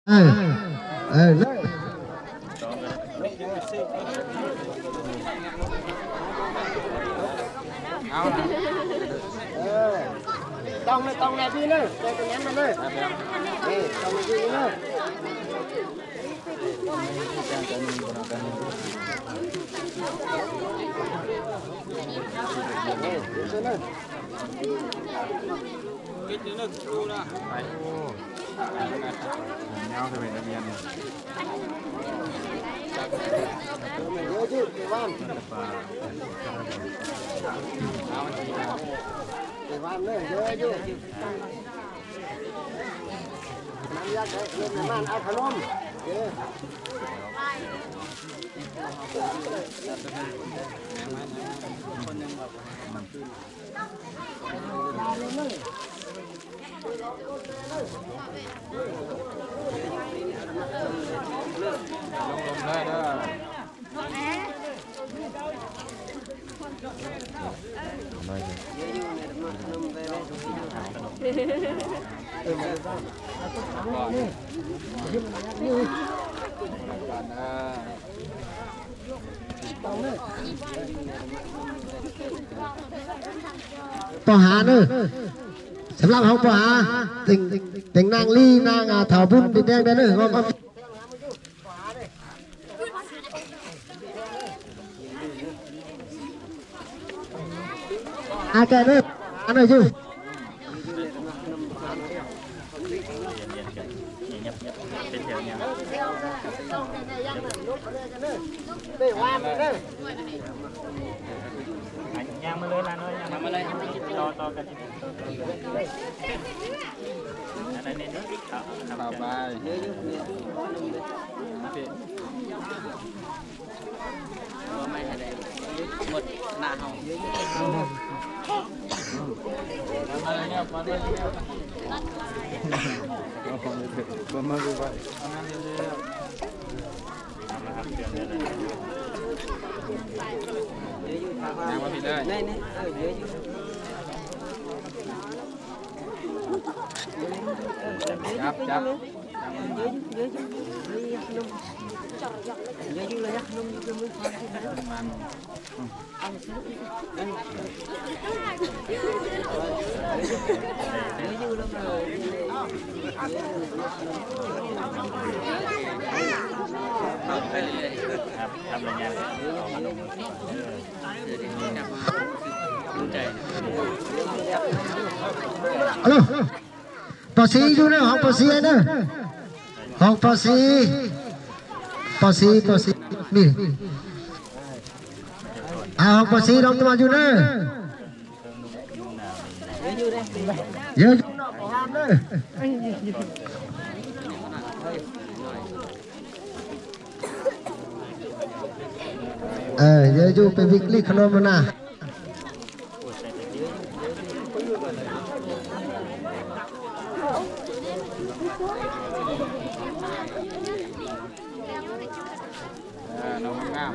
ເອີ ເອີ ເລີຍ ເອີ ຕ້ອງ ຕ້ອງແນວນີ້ເດີ ເຈົ້າເປັນຫຍັງມາເດີ ເອີ ຕ້ອງແນວນີ້ເດີ. ປ.ຫ້າ ເດີ ສຳລັບຫ້ອງ ປ.ຫ້າ ເຕັງ ເຕັງນາງລີ ນາງ ອ່າ ເຖົ້າບຸນ ດິນແດງ ເດີ ເດີ ອາ ແກະເດີ ອັນນັ້ນຢູ່ ຍ່າງມາເລີຍຫຼານເອີຍ ຍ່າງມາເລີຍ ຕໍ່ ຕໍ່ກັນ ອັນນັ້ນນີ້ ເຂົ້າໄປ ເອົາໄມ້ໃຫ້ໄດ້ໝົດໜ້າເຮົາ ປະມານນີ້ແຫຼະ ປະມານນີ້ແຫຼະ ປະມານນີ້ແຫຼະ ຍ່າງມາພີ້ເດີ ນີ້ ນີ້ ເອີ ເຍອະຢູ່ ຈັບ ຈັບ ອາໂລ ປໍສີຢູ່ເດີ ຫ້ອງປໍສີເດີ ຫ້ອງປໍສີ ປໍສີ ປໍສີ ນີ້ ອາ ຫ້ອງປໍສີ ນ້ອງຕະວັນຢູ່ເດີ ເຍອະຢູ່ ເອີ ເຍອະຢູ່ ໄປວິກລິດຂະໜົມຫັ້ນນະ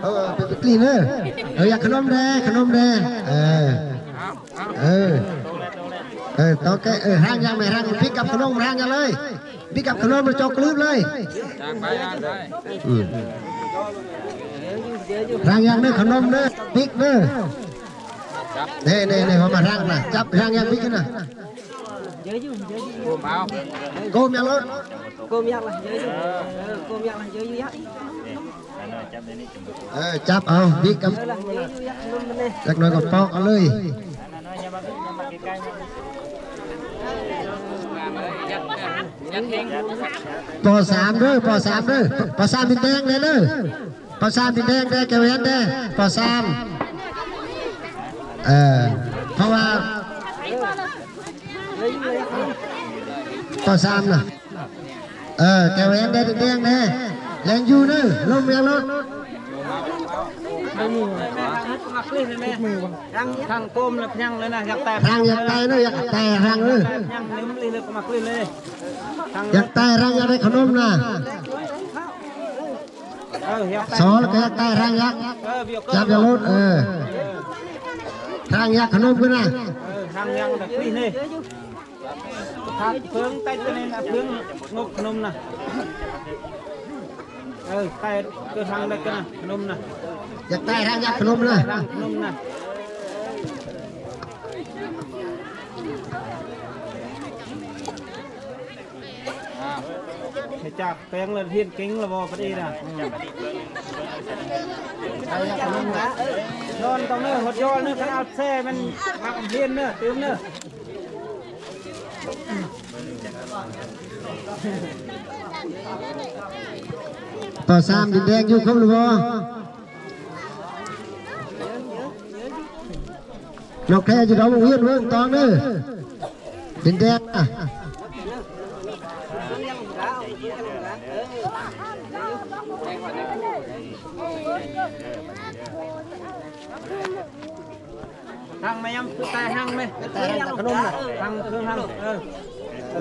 ເອີ ໄປວິກລິດເດີ ເອີ ຢາກຂະໜົມແດ່ ຂະໜົມແດ່ ເອີ ເອີ ເອີ ຕໍ່ແກະ ເອີ ຮ່າງຢ່າງແມ່ ຮ່າງພິກກັບຂະໜົມ ຮ່າງຢ່າງເລີຍ ພິກກັບຂະໜົມ ເຈາະກະລຶບເລີຍ ອືມ ຮ່າງຢ່າງເດີ ຂະໜົມເດີ ພິກເດີ ເດ້ ເດ້ ເດ້ ເຂົ້າມາຮ່າງນະ ຈັບຮ່າງຢ່າງພິກນະ ໂກມເອົາ ໂກມຢ່າງໂລດ ໂກມຢ່າງລະ ເອີ ໂກມຢ່າງລະ ເອີ ຈັບເອົາ ບິກກັບ ຈັກໜ້ອຍກໍປອກເອົາເລີຍ ປໍສາມເດີ ປໍສາມເດີ ປໍສາມດິນແດງແດ່ເດີ ປໍສາມດິນແດງແດ່ ແກ້ວແຫວນແດ່ ປໍສາມ ເອີ ເພາະວ່າ ປໍສາມນະ ເອີ ແກ້ວແຫວນແດ່ ດິນແດງແດ່ ແລ່ນຢູ່ເດີ ລົມແຮງໂລດ ທັງ ທັງກົ້ມແລະພຍັງເລີຍນະ ຢາກແຕກ ພຍັງຢາກແຕກເດີ ຢາກແຕກພຍັງເດີ ຍັງລືມເລີຍ ມາຄືນເລີຍ ຢາກແຕກພຍັງ ຢາກໄດ້ຂະໜົມນະ ເອີ ຢາກແຕກ ຊໍລະກະຢາກແຕກພຍັງ ເອີ ຢາກໂລດ ເອີ ພຍັງຢາກຂະໜົມກັນນະ ເອີ ພຍັງຢາກແຕກພລີເລີຍ ເພິ່ງໃຕ້ຕົວນີ້ນະ ເພິ່ງງົບຂະໜົມນະ. ເອີ ໃຕ້ຕົວທາງໃດກັນນະ ຂະໜົມນະ. ຢາກໃຕ້ທາງ ຢາກຂະໜົມນະ ທາງຂະໜົມນະ. ອ້າວ ໃຫ້ຈັກ ແປງລະຮຽນເກັ່ງລະບໍ່ປານນີ້ນະ? ອືມ ນອນຕ້ອງເນີ ຫົດຍ້ອນເນີ ຄັນເອົາແຊ່ມັນມັກຮຽນເນີ ຕື່ມເນີ. ປ.ສາມ ດິນແດງຢູ່ຄົບຫຼືບໍ່? ນ້ອງແພຢູ່ດອກວງວຽນເບິ່ງຕອງເດີ ດິນແດງ. ທັງແມ່ຍຳ ແຕ່ທັງແມ່ ແຕ່ທັງຂະໜົມນະ ທັງເຄື່ອງທັງ ເອີ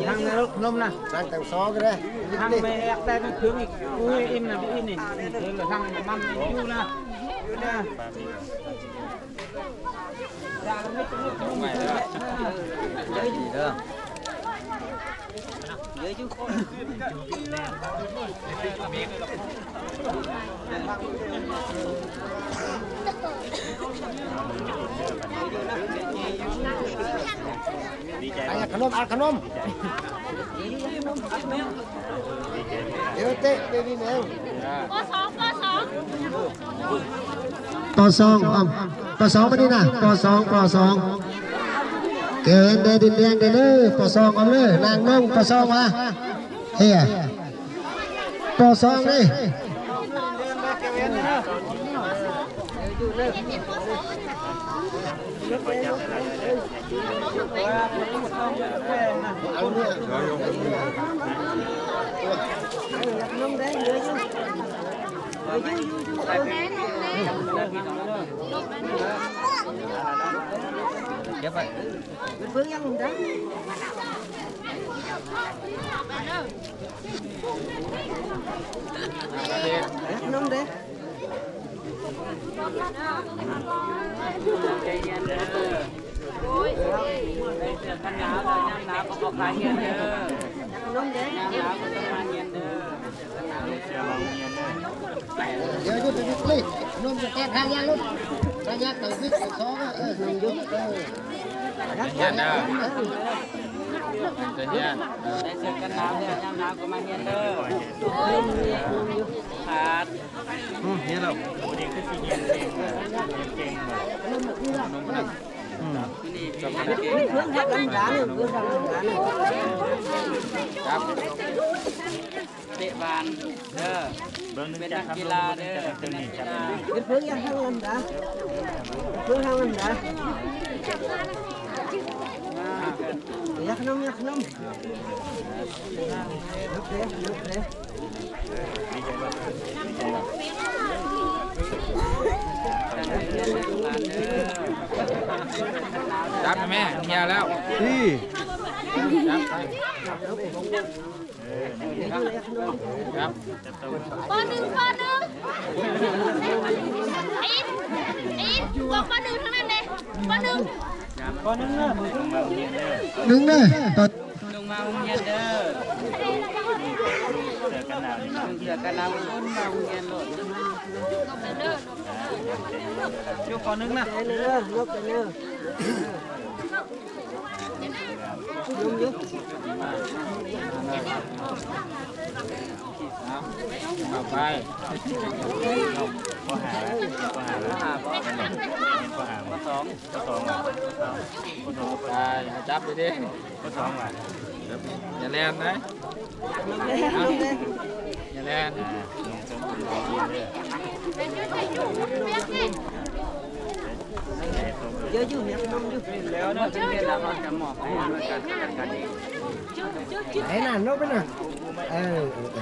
ທັງໃນລົດຂະໜົມນະ ທັງແຕ່ງຊອກເລີຍ ທັງແມ່ແອກແຕ່ເຄື່ອງອີກ ອຸ້ຍ ອີ່ມນະ ອີ່ມນີ້ ເອີ ທັງມັນຢູ່ນະ ຢູ່ນະ. ອັດຂະໜົມ ອັດຂະໜົມ. ປ.ສອງ ປ.ສອງ ປ.ສອງ ມານີ້ນະ ປ.ສອງ ປ.ສອງ ແກວແອນເດີ ດິນແດງເດີ ປ.ສອງ ເອົາເລີຍ ນາງນ້ອງ ປ.ສອງ ວ່າ ເອີ ປ.ສອງ ເດ້. ຮຽນເດີ ໃສ່ເສື້ອກັນໜາວແລ້ວ ຍາມໜາວກໍມາຮຽນເດີ ຂາດ ອືມ ຮຽນແລ້ວ ອືມ ເຕະບານເດີ ເປັນນັກກິລາເດີ ເປັນນັກກິລາ ເຮັດເພິ່ງຢ່າງທາງນັ້ນດາ ເພິ່ງທາງນັ້ນດາ ຢ່າຂະໜົມ ຢ່າຂະໜົມ ຈັບແມ່ ເມຍແລ້ວ ຈັບ ປ.ໜຶ່ງ ປ.ໜຶ່ງ ອີກ ອີກ ປ.ໜຶ່ງ ທາງນັ້ນເດ້ ປ.ໜຶ່ງ ໜຶ່ງເດີ ໜຶ່ງມາໂຮງຮຽນເດີ ນຸ່ງເສື້ອກັນໜາວ ໜຶ່ງມາໂຮງຮຽນເດີ ໜຶ່ງເສື້ອກັນໜາວ ໜຶ່ງມາໂຮງຮຽນໂລດ ຢູ່ ປ.ໜຶ່ງ ນະ ລົບໄປເດີ ລົບໄປເດີ. ເອົາໄປ ປ.ຫ້າ ປ.ຫ້າ ປ.ຫ້າ ປ.ຫ້າ ປ.ສອງ ປ.ສອງ ປ.ສອງ ໄປ ຈັບດີໆ ປ.ສອງ ວ່າ ຢ່າແລ່ນນະ ຢ່າແລ່ນ ເຍອະຢູ່ ຍັງນຳຢູ່ ແລ້ວເນາະ ເປັນເວລາເຮົາຈະມອບໃຫ້ ໂດຍການຈັດການເອງ ໄປນະ ລົງໄປນະ ເອີ ເອີ ເອີ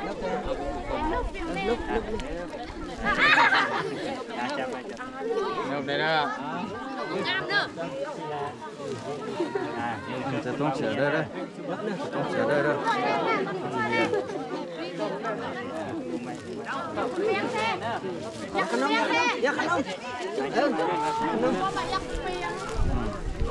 ລົງ ລົງ ລົງ ລົງໄດ້ເດີ ງາມເດີ. ອືມ ຈະຕ້ອງເສຍເດີ ຕ້ອງເສຍເດີ ຢ່າຂະໜົມ ຢ່າຂະໜົມ ເອີ ຂະໜົມ ອ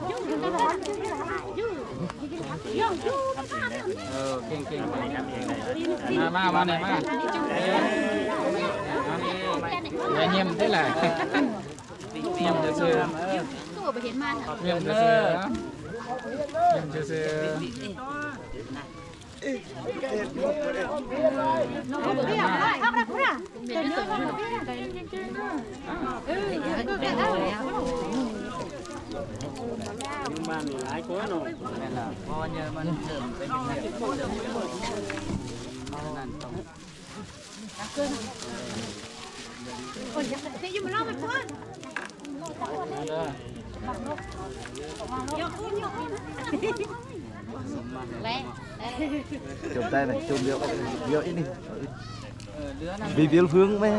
ເອີ ເກັ່ງໆ ມາ ມາ ມານີ້ ມາ ຢ່າຍິ້ມເດ້ລະ ຍິ້ມຊື່ໆ ຍິ້ມຊື່ໆ ຍິ້ມຊື່ໆ. Chụp tay này, chụp điệu, điệu ít đi. Vì Bill Phương mê.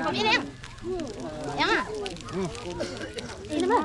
Có biết em? Em à? Đi nữa mà.